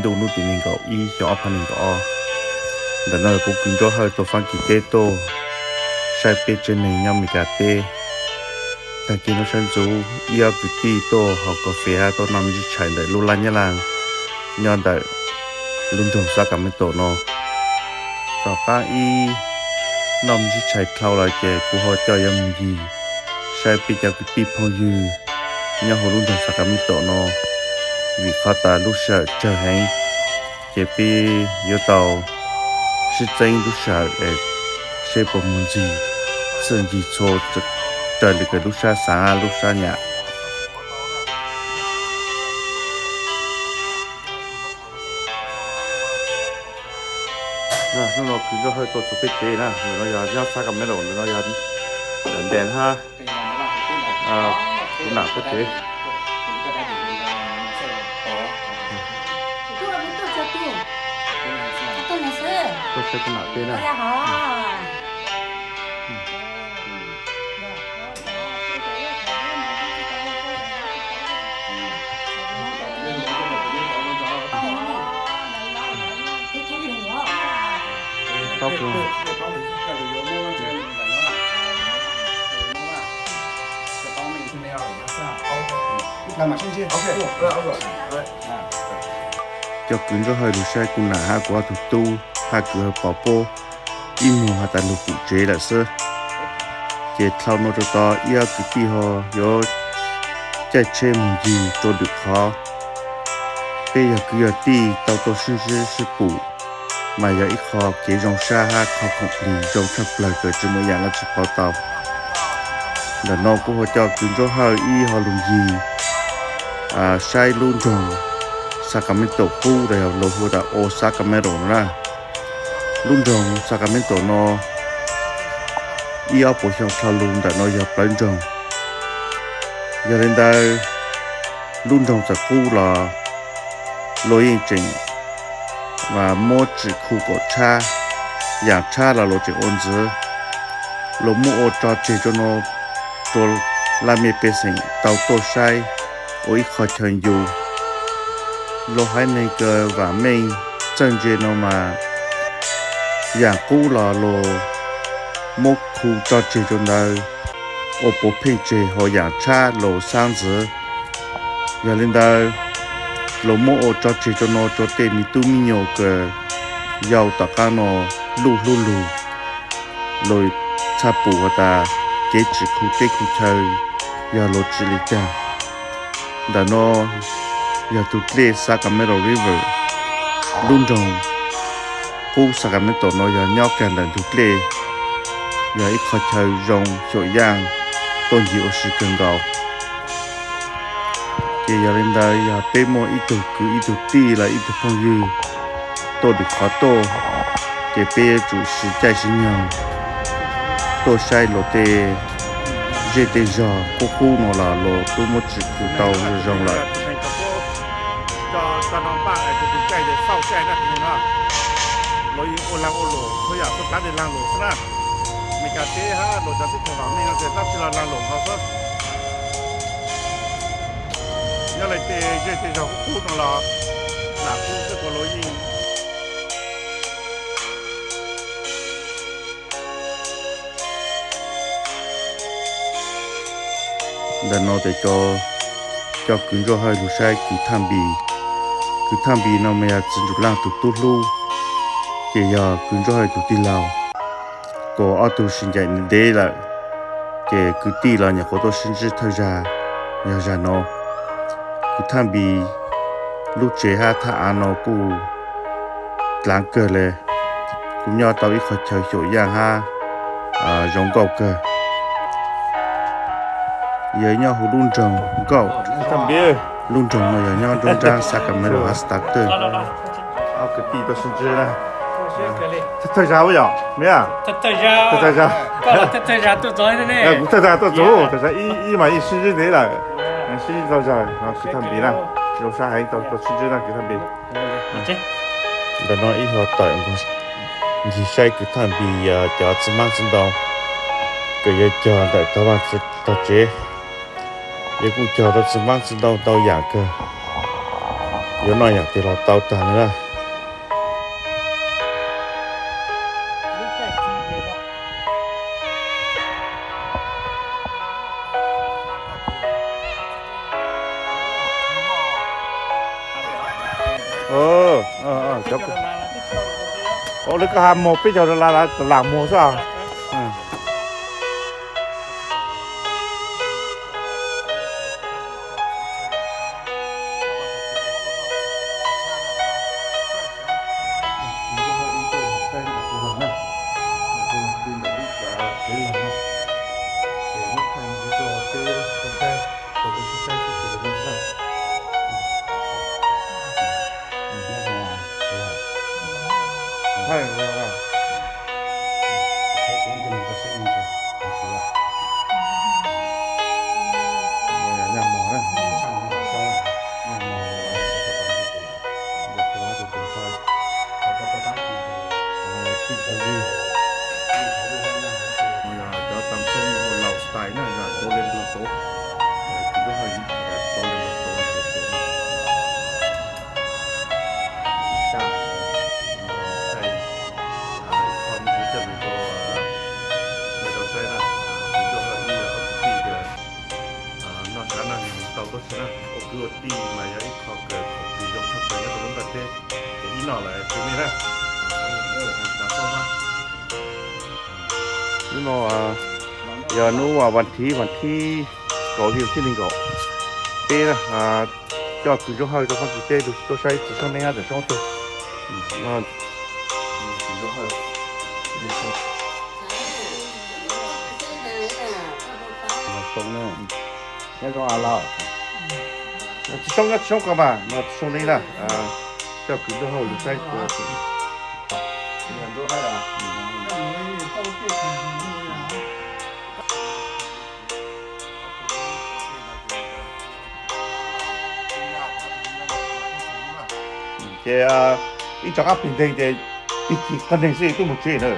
Ntuj hnub tim nees nkaum ib xyoo ob phav nees nkaum ob. Ntawm no kuv kwv Nraub Hawj tuaj Fab Kis teb tuaj saib peb tsev neeg nyob Mes Kas teb. Tag kis no sawv ntxov ib ob kwv tij tuaj haus kas fes hab tuaj noj me ntsis tshais ntawm lub laj Nyab Laj nyob ntawm lub nroog Sacramento no. Tom qaab ib noj me ntsis tshais dlhau lawm ces kuv ho coj yuav mus ncig saib peb cov kwv tij phooj ywg nyob hauv lub nroog Sacramento no, vim qhov tas lub sij hawm tsawg heev, ces peb yuav tau sib txeeb lub sij hawm es seb puas mus ntxig txhij ncig txhua raws li lub sab xaav lub sab nyam. Hnub no kwv Nraub Hawj tuaj txug peb tsev na, ntawm no yog nyob Sacramento, ntawm no yog ntawm Ntes hab kuv nam peb tsev. Tuaj saib kuv nam peb na. Cov kwv Nraub Hawj lug saib kuv nam hab kuv ob tug tub hab kwv Hawj Pov puab ib muag has tas lug pum tsev lawm xwb. Ces dlhau no rau tod ib ob kwv tij ho yuav caij tsheb mus ncig rua lwm qhov. Peb yog kwv yog tij tau tuaj sib ntsib sib pum, mas yog ib qho kev zoo sab hab qhov khoom plig zoo tshaj plawg kws tsi muaj yaam dlaab tsi pauv tau. Ntawm no kuv ho coj kwv Nraub Hawj ib ho lug ncig saib lub nroog Sacramento qub los yog luas hu tas Old Sacramento no na. Lub nroog Sacramento no ib ob puas xyoo dlhau lug ntawm no yog plawv nroog. Yog li ntawd, lub nroog txawm qub los luas yeej tseem muab tsim khu kom tshab, yaam tshab los luas tseem ua ntxiv. Luas muab ua tso tseg rua no rua laj mej pej xeem tau tuaj saib ua ib qho chaw ncu. Luas haiv neeg kws vaam meej txawj ntse no mas yaam qub los luas muab khu tso tseg rua ntawd ua puav pheej tseg hauv yaam tshab luas xaab ntxiv. Yog li ntawd, luas muab ua tso tseg rua no rua tej me tub me nyuam kws yau tom qaab no luj hlub lug. Luas txhaj pum has tas kev tsim khu teb khu chaw yog luas tsi li caag. Ntawm no yog tug dlej Sacramento River. Lub nroog qub Sacramento no yog nyob kag ntawm ntug dlej, yog ib qho chaw zoo xyuam yaaj tuaj ncig ua si kawg nkaus. Ces yog li ntawd yog peb muaj ib tug kwv ib tug tij los ib tug phooj ywg tuaj lwm qhov tuaj, ces peb yuav tsum sib caij sib nyoog tuaj saib luas tej zej tej zog qub qub no los luas tub muab tsim khu tau zoo zoo lawm. Luas yeej ua laag ua luam txhua yaam txhua kaav tes laag luam xwb na. Mes kas teb hab luas cov teb chaws vaam meej no tes dlaab tsi los laag luam nkaus xwb. Nyob li tej zej tej zog qub qub no los lam qub xwb kuas luas yeej Ntawm no tes cov, cov kwv Ntsoj Hawj lug saib kwv Thaj Npis. Kwv Thaj Npis no mas yog Txiv Ntsug Laaj tus tub hlub, ces yog kwv Ntsoj Hawj tus tij laug. Kuas ob tug sib ncaim ntev lawm, ces kwv tij los nyuam qhuav tuaj sib ntsib thawj zag, yog zag no. Kwv Thaj Npis lub tsev hab thaj av no kuj dlaav kawg le, kuj nyob tau ib qho chaw xyuam yaaj hab zoo nkauj kawg. Yog nyob huv lub nroog Nkauj. Lub nroog no yog nyob nruab nraab Sacramento hab Stockton. Ob kwv tij tuaj sib ntsib na. Thawj zag puas yog? Thawj zag tuaj txug, ib mas yeej sib ntsib ntev lawm. Sib ntsib txog zag no kwv Thaj Npis na. Zoo sab heev tau tuaj sib ntsib na kwv Thaj Npis. Ntawm no ib hov tawm ncig saib kwv Thaj Npis yog cov txiv hmab txiv ntoo kws yuav cog ntawm tog vaj tog tsev. Yuav kuj cog tau txiv hmab txiv ntoo ntau yaam kawg. Yuav noj yam twg los tau tag li na. Cov, lawv koj has muag peb caug dollar lam muag xwb. Cov tam xoob laus style na, tuav li ntu tuav, kuv lub hawj tuav li ntu tuav. Noj sab noj nyoos tau tuaj si na, ua kwv ua tij mas yog ib qho kawm khaum plig zoo tshaj plaws nyob rau lub ntiaj teb, ces ib noj lawm tus me na. Hnub no yog hnub vas thiv, vas thiv kaum hli thib nees nkaum, peb coj kwv Ntsuab Hawj rau Fab Kis teb tuaj saib txiv Soob Neeb thiab txiv Soob Tug. Nyob zoo los, txiv Soob, nyob txiv Soob ko mas no txiv Soob Neeb na, coj kwv Ntsuab Hawj los saib. Ces ib tsam qab plig nteeg ces pig kis qag neeg xwb twb mus tsev na.